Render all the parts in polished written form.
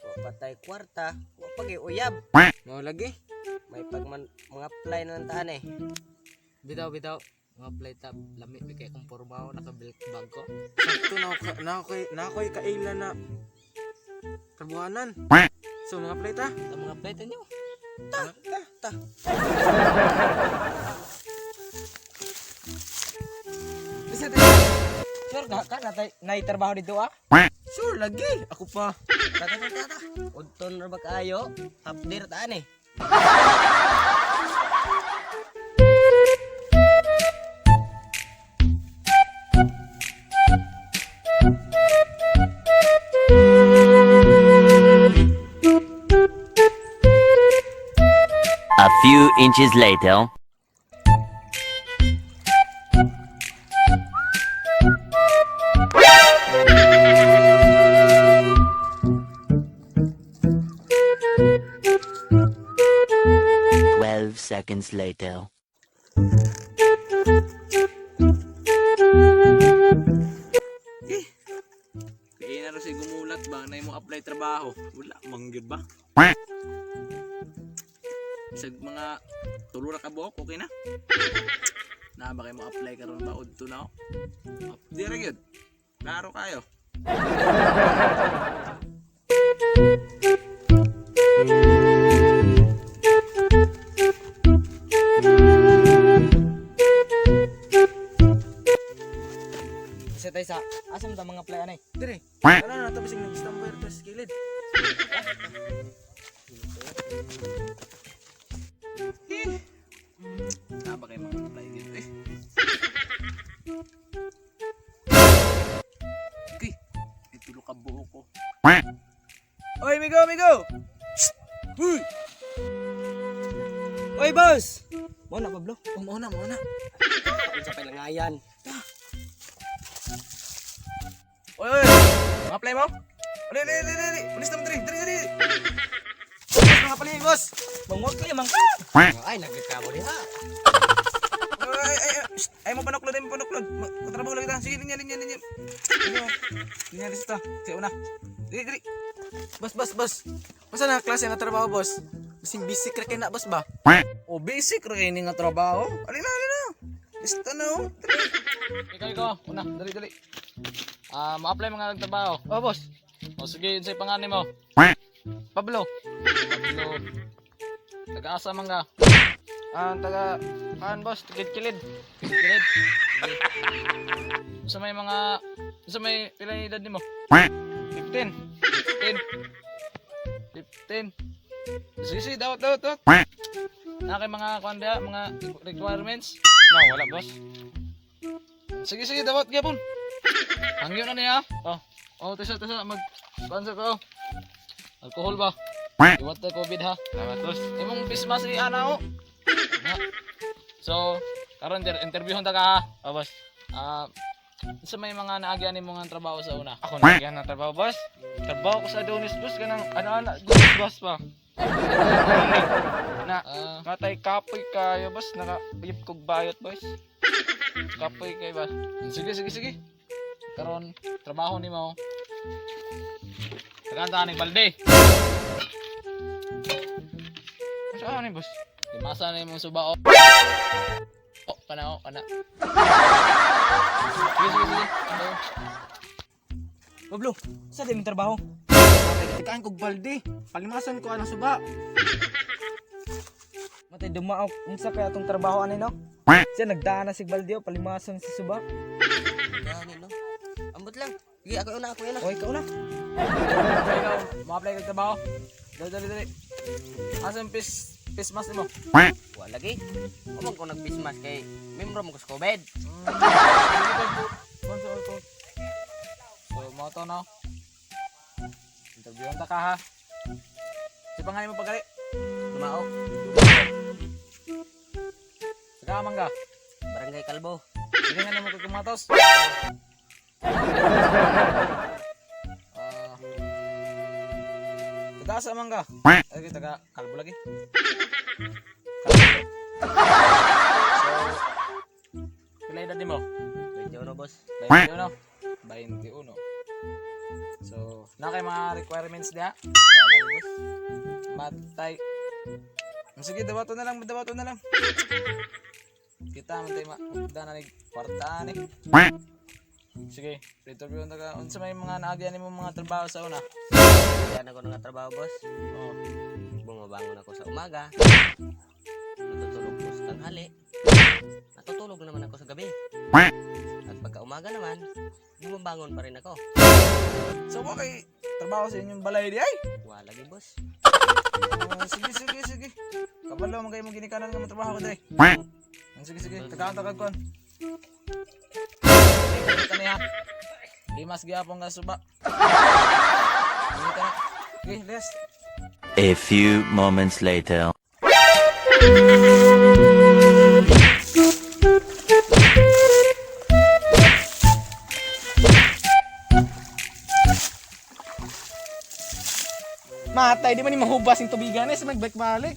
Wa patay kwarta, wa pa gyud uyab. Mao lagi. May pag man, mga apply na lang taan eh. Bitaw, bitaw. Mga apply tab. Lami pa kay kung pormaw naka-milk bag ko. Sakto na ako na ako na ako'y kaila na trabuhanan. So mga apply ta. Sa mga apply ta nyo. Ta ta ta. Bisa tayo. Sure ka ka natay nay trabaho dito ah. Sure lagi. Ako pa. Ta ta ta ta. Ta. Udton ra ba kaayo? Half day ra taan eh. A few inches later. 12 seconds later. Kaya na rin siya gumulat ba na mo apply trabaho. Wala, mangyud ba? Bisag mga tulo ra ka buok, okay na? Na ba kayo mo apply karon ba udto na ako? Di ra gyud. Klaro kayo. Bisa tayo sa asam ta mga apply anay. Dire. Wala na tapos yung nag-standby ra sa kilid. Na ba kayo mga apply dito eh? Okay. May tulo ka buo ko. Oy, migo, migo. Uy! Oy boss. Mo na Pablo. Oh, mao na, mao na. Unsa pa langayan? Oy, oy! Mga apply mo? Ali, ali, ali, ali. Pulis naman diri, diri, diri. Boss, mga pali, boss. Mangwag kayo mang. Ay nagkakamo diha. Ay, ay, ay, shh. Ay mo panuklod, ay mo panuklod. Katrabaho lang kita. Sige, linya, linya, linya. Linya, linya, lista. Sige, una. Diri, diri. Boss, boss, boss. Basta na klase nga trabaho, boss. Basing basic ra kay na, boss ba? O basic ra kay ni nga trabaho. Ali na, ali na. Lista na, oh. Diri. Ikaw, ikaw. Una, dali, dali. Ah, ma-apply mga nagtrabaho. Oh, boss. O sige, yun sa'yo pangalan mo. Pablo. Pablo. Taga-asa man ka. Ah, taga kan boss, kilid-kilid. Kilid. Sa may mga sa may pila yung edad nimo? 15. 15. 15. Sige, sige, dawat, dawat, dawat. Na kay mga kuan diha, mga requirements. No, wala, boss. Sige, sige, dawat gyapon. Hangyo na niya. Oh. Oh, tisa, tisa, mag kuan sa ko. Alcohol ba? Iwat ta COVID ha. Salamat, boss. Imong pisma si ana o. Na. So, karon interviewon ta ka ha. Oh, boss. Ah, sa may mga naagyan nimo nga trabaho sa una. Ako na yan na trabaho, boss. Trabaho ko sa Adonis, boss. Ganang ano-ano, boss, boss pa. Na, Ah, matay kapoy kayo, boss. Naka, uyip kog bayot, boss. Kapoy kayo, boss. Sige, sige, sige. Karon trabaho nimo. Tagaan ta ning balde. Saan ni, boss? Limasa na imong suba o. Oh, kana o, kana. Sige, sige, sige. Ano? Pablo, sa di mong trabaho? Tikaan kog balde. Palimasan ko anang suba. Matay dumaok unsa kay atong trabaho ani no? Siya nagdaan na si Baldio palimasan sa suba. Gani no. Ambot lang. Sige, ako una, ako una. Oy ikaw na. Ikaw, ma-apply kag trabaho. Dali, dali, dali. Asa yung face mask nimo? Wa lagi. Wa man ko nag-bismas kay membro mo ko sa COVID. So, mo to no. Interviewon ta ka ha. Si pangalan mo pagali. Tumaok. Taga man ka. Barangay Kalbo. Sige nga nimo kag kumatos. Ah. Taga asa man ka? Ay, taga kalbo lagi. So, pila edad nimo? 21 boss. 21. 21. So, Na kay mga requirements diha. Wala boss. Matay. Sige, dawato na lang, dawato na lang. Kita man tayo ma na ni kwarta ni. Sige, interview na ka. Unsa may mga naagyan nimo mga trabaho sa una? Yan ako nga trabaho, boss. Oh. Bumabangon ako sa umaga. Natutulog ko sa tanghali. Natutulog naman ako sa gabi. At pagka umaga naman, bumabangon pa rin ako. So wa kay trabaho sa inyong balay di ay. Wala lagi, boss. Oh, sige, sige, sige. Kabalo man kayo mo ginikanan nga trabaho ko dre. Sige, sige, tagaan tagad kon. Sige, ni ha. Limas gyapon ka suba. Ngita na. Okay, les. A few moments later. Matay, di man ni mahubas yung tubigan eh, sa magbalik-balik.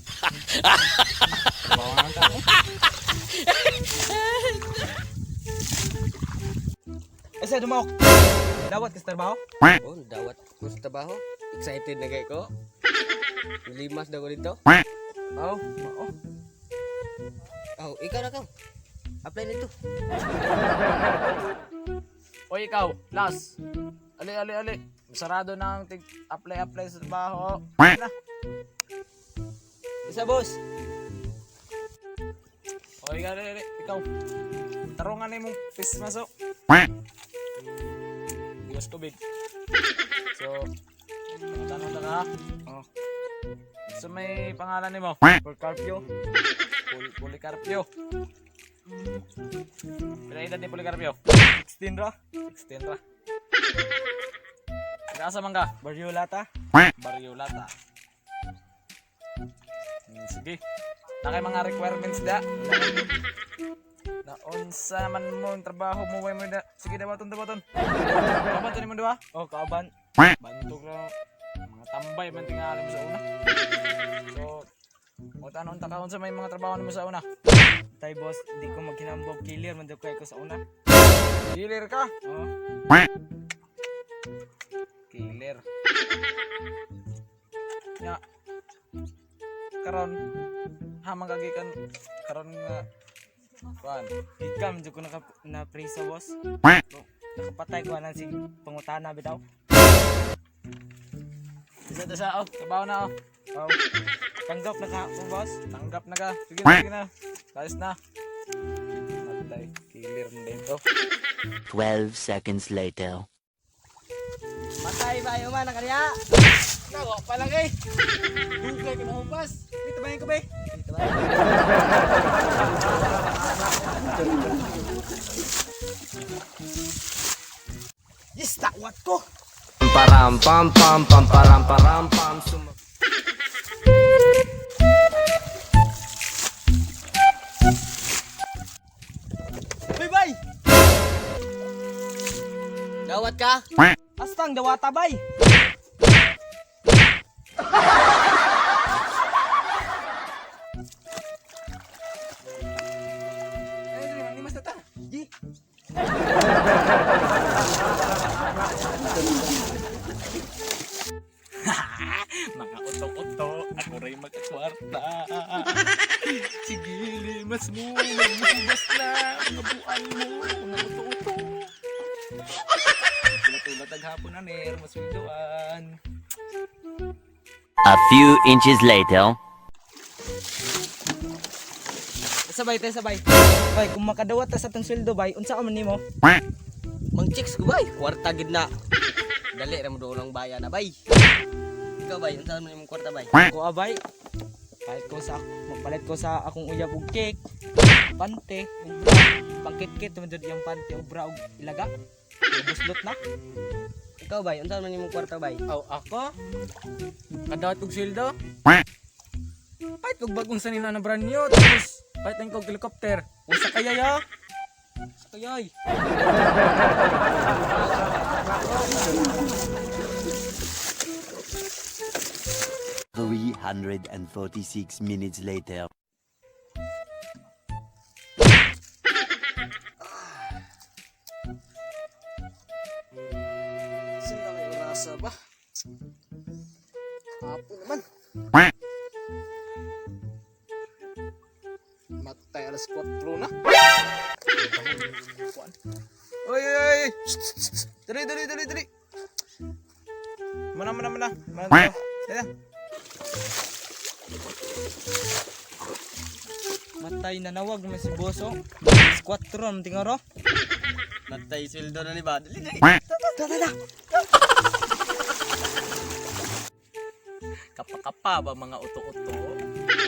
Eh, sa dumaok. Dawat ka sa trabaho? Oh, dawat ko sa trabaho. Excited na kay ko. Limas na ko dito. Oh, oo. Oh, ikaw na ka. Apply nito. Oy, ikaw, last. Ali, ali, ali. Sarado na ang tig apply apply sa trabaho. Na. Isa, boss. Oy, ikaw, ali, ali. Ikaw. Tarungan na imong pismaso. Diyos tubig. So, tanong ta ka. Ha? Oh. So may pangalan nimo? Policarpio. Policarpio. Pila edad ni Policarpio? 16 ra. 16 ra. Taga-asa man ka? Barrio Lata. Barrio Lata. Sige. Na kay mga requirements da. Na unsa man mo ang trabaho mo way mo da. Sige dawaton dawaton. Dawaton nimo duha. Oh, kauban. Bantog ra mga tambay man tingali mo sa una. So, o tanong ta ka unsa may mga trabaho nimo sa una? Tay, boss, di ko maghinambog killer man daw kay ko sa una. Killer ka. Oh. Killer. Ya. Karon hamang kagikan karon nga kuan. Ikaw, medyo ko naka, na prisa, boss. Nakapatay ko anan si pangutana bitaw. Isa ta sa oh, trabaho na oh. Oh. Tanggap na ka ako, boss. Tanggap na ka. Sige na, sige na. Ayos na. Matay, killer mo din to. 12 seconds later. Matay ba yung man kanya? Nawa pa lang eh. Dugay ka mahubas. Dito ba ko ba? Dito ba? Yes, tawat ko. Param pam pam pam param param pam sum. Bay bay. Dawat ka? Astang dawata bay. Eh, dili man limas na ta. Gi. Mga uto-uto, ako rin magkakwarta. Sige, limas mo, maghubas na, mga buan mo, mga uto-uto. Tulat-tulat ang hapon na ner, masweldoan. A few inches later. Sabay tayo sabay. Bay, kung makadawat ta sa atong sweldo bay, unsa ka man nimo? Mang chicks ko bay, kwarta gid na. Dali ra mo doon ang bayan na bay. Ikaw bay, unsa man imong kwarta bay? Ko abay. Palit ko sa magpalit ko sa akong uyab og cake, pante, ug bra. Pangkit-kit man jud iyang pante ug bra og ilaga. Buslot na. Ikaw bay, unsa man imong kwarta bay? Aw ako. Kadawat og sweldo. Palit kog bagong sanina na brand new tapos palit kog helicopter. Usa kaya ya. Usa kaya ay. 346 minutes later. Sino na may orasa ba? Hapon naman. Matay alas 4 na. Kuan. Oy, oy, oy. Shh, shh, shh. Dali, dali, dali, dali. Mana, mana, mana. Mana to. Dali. Matay na nawag man si Boso. Alas 4 ang tingaro. Matay sweldo na ni ba? Dali, dali. Kapakapa ba mga uto-uto?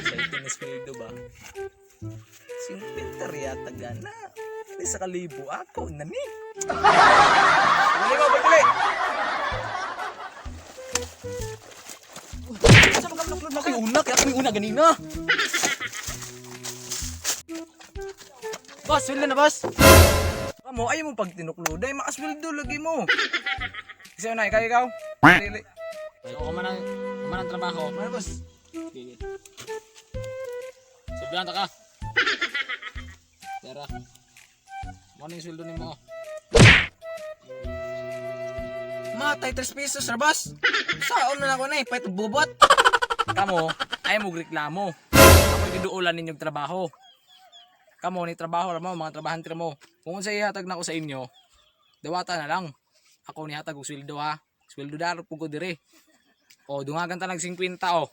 Sa itin na sweldo ba? 50 yata gana. Di sa kalibo ako na ni. Dali mo, dali. Sa mga manuklod na kayo una, kaya kami una ganina. Boss, sweldo na boss. Kamo, ayaw mo pag tinuklod. Ay, makasweldo lagi mo. Isa na, ikaw, ikaw. Dali, dali. So, kuman ang trabaho. Mana, boss? Sige. Sabihan ta ka. Tara. Mo na yung sweldo nimo. Oh. Matay 3 pesos ra boss. Saon na ako na eh, pahit bubot. Kamo, ayaw mo reklamo. Ako giduolan ninyong trabaho. Kamo ni trabaho ra mo, mga trabahante ra mo. Kung unsay ihatag nako sa inyo, dawata na lang. Ako ni hatag og sweldo ha. Sweldo daro pug ko dire. O dungagan ta nag 50 oh.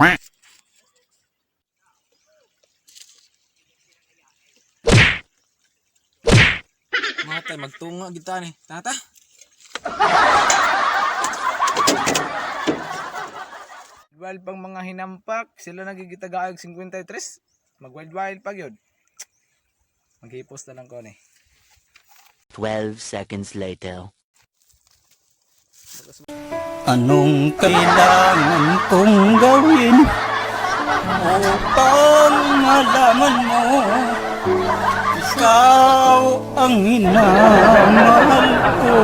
Matay magtunga gid ta ni. Tata. Wild pang mga hinampak, sila nagigitagaag 53. Mag wild wild pag yun. Maghipos na lang ko ni. 12 seconds later. Anong kailangan kong gawin upang malaman mo ikaw ang minamahal ko?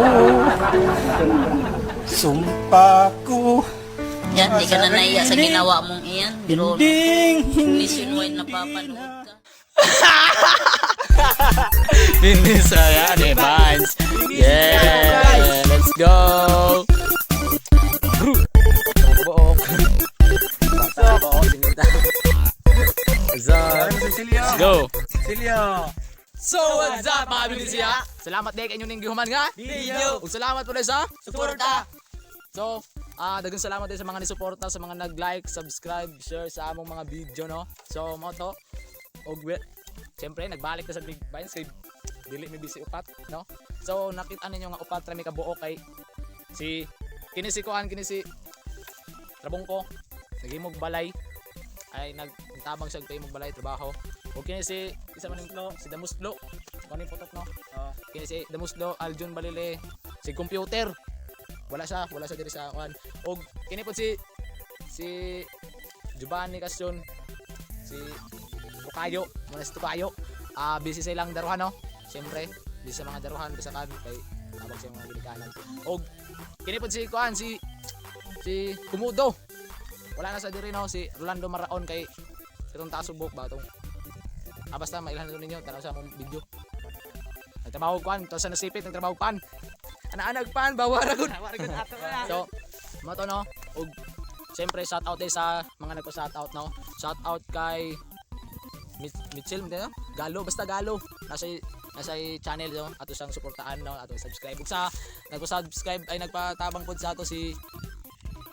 Sumpa ko Yan, di ka na naiya sa ginawa mong iyan. Pero ding hindi nationwide napapanood ka. Binisaya ni Vines. Yeah! Let's go! Buok. What's up? Let's go! Silyo. So what's up mga Binisaya? Salamat din kay inyong gihuman nga Video. Ug salamat po sa Suporta. So, daghang salamat din sa mga nisuporta, sa mga nag-like, subscribe, share sa among mga video no. So, mo to. Og siyempre nagbalik na sa Big Vines kay dili mi busy upat no. So, nakita ninyo nga upat ra mi kabuo kay si kini si kuan kini si Trabongko naghimog balay ay nagtabang siya og tahimog balay trabaho. Og kini si isa man ning si Damuslo. Kuan ning putok no. Kini si Damuslo Aljun Balile si computer. Wala siya diri sa kuan. Og kini pod si si Giovanni Castion si Tukayo, muna si Tukayo. Busy sa ilang daruhan no. Siyempre, busy sa mga daruhan bisa kan kay tabang sa mga ginikanan. Og kini pod si kuan si si Kumudo. Wala na sa diri no si Rolando Maraon kay itong tasubok ba tong basta mailhan na ninyo tanaw sa among video. Nagtrabaho kuan, to sa nasipit nagtrabaho pan. Ana-anag pan bawara gud. So, mo to no. Og siyempre shout out din sa mga nagpa-shout out no. Shout out kay Mitchell, no? Galo, basta Galo. Nasa nasa channel no, ato siyang suportaan no, ato subscribe. Ug sa nagpa-subscribe ay nagpatabang pod sa ato si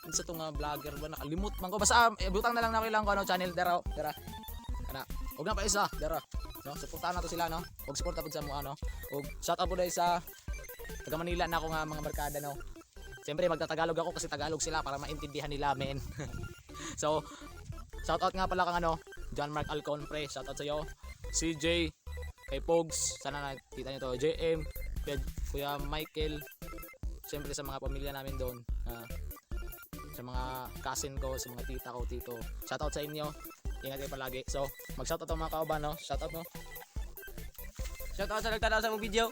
sa tong vlogger ba nakalimot man ko basta butang na lang nako ilang ano channel dara dara ana og na pa isa dara no, suportahan nato sila no, og suporta pud sa mo ano, og shout out pud sa taga Manila na ako nga mga barkada no. Siyempre magtatagalog ako kasi Tagalog sila para maintindihan nila men. So shout out nga pala kang ano John Mark Alcon pre, shout out sa iyo. CJ kay Pogs, sana nakita niyo to. JM, Kuya, Kuya Michael, siyempre sa mga pamilya namin doon, sa mga cousin ko, sa mga tita ko, tito. Shout out sa inyo. Ingat kayo palagi. So, mag-shout out ang mga kauban, no? Shout out, no? Shout out sa nagtanaw sa mong video.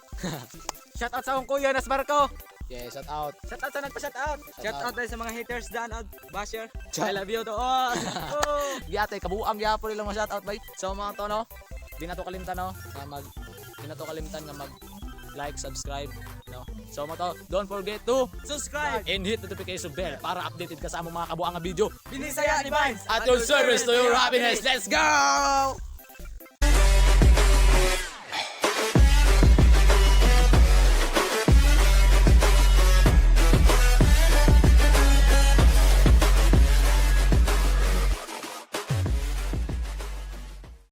Shout out sa akong kuya nas barko. Yeah, shout out. Shout out sa nagpa-shout out. Shout out tayo sa mga haters daan at basher. I love you to all. Oh. Giyate, kabuang gyapon nilang mga shout out bay. So mga to, no? Di na to kalimtan, no? Nga mag di na to kalimtan nga mag Like, subscribe, no? So mao to, don't forget to Subscribe. And hit notification bell para updated ka sa among mga kabuang nga video. Binisaya ni Vines. At your service to your happiness. Let's go!